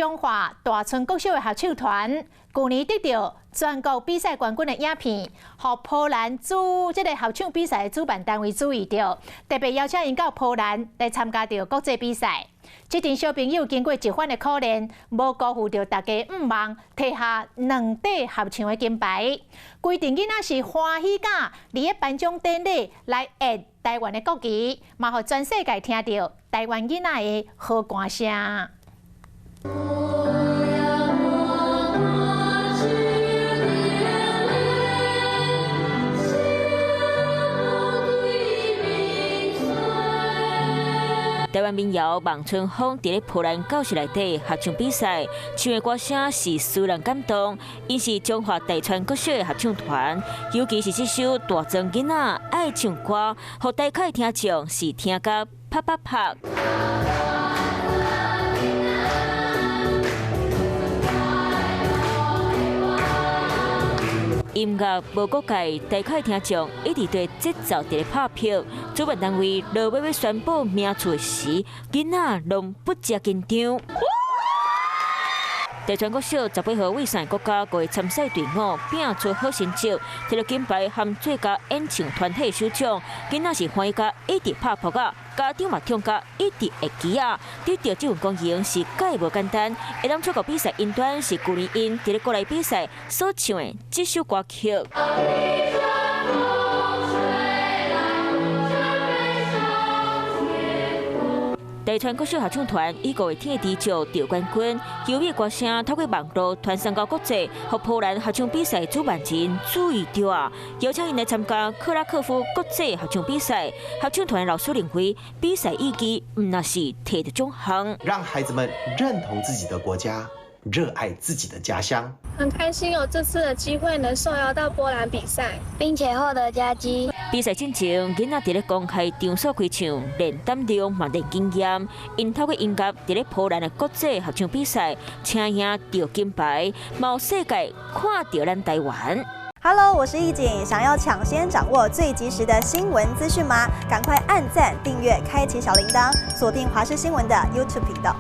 彰化大村國小的合唱團，舊年得著全國比賽冠軍的影片，予波蘭主這个合唱比賽的主辦單位注意著，特別邀請𪜶到波蘭來參加著國際比賽。這陣小朋友經過一番的苦練，無辜負著大家向望，提下兩塊合唱的金牌。規陣囡仔是歡喜甲佇咧頒獎典禮來演台灣的國旗，嘛予全世界聽著台灣囡仔的好歌聲。台灣民謠《望春風》佇咧波蘭教室內底合唱比賽，唱的歌聲是使人感動。𪜶是彰化大川國小的合唱團，尤其是這首《大庄囡仔愛唱歌》，予台下聽眾是聽甲啪啪啪。音樂無國界，台下聽眾一直對節奏佇咧拍拍。主辦單位落尾欲宣布名次時，囡仔攏不遮緊張。大川國小18號為三個國家五個參賽隊伍拼出好成績，摕著金牌和最佳演唱團體首獎。囡仔是歡喜甲一直拍噗仔，家長嘛痛甲一直會記啊。得著這份光榮是蓋無簡單。會當出國比賽，因端是舊年𪜶佇咧國內比賽所唱的這首歌曲。大川國小合唱團以五月天的低調得冠軍，優美歌聲透過網路傳送到國際，予波蘭合唱比賽主辦人注意著啊，邀請𪜶來參加克拉科夫國際合唱比賽。合唱團老師認為，比賽意義毋但是摕著獎項，讓孩子們認同自己的國家，熱愛自己的家鄉。很開心有這次的機會能受邀到波蘭比賽，並且獲得佳績。比賽進前，囡仔佇咧公開場所開唱，練膽量嘛練經驗。𪜶透過音樂佇咧波蘭的國際合唱比賽，請贏著金牌，嘛予世界看著咱台灣。 Hello，我是易景，想要搶先掌握最及時的新聞資訊嗎？趕快按讚、訂閱、開啟小鈴鐺，鎖定華視新聞的 YouTube 頻道。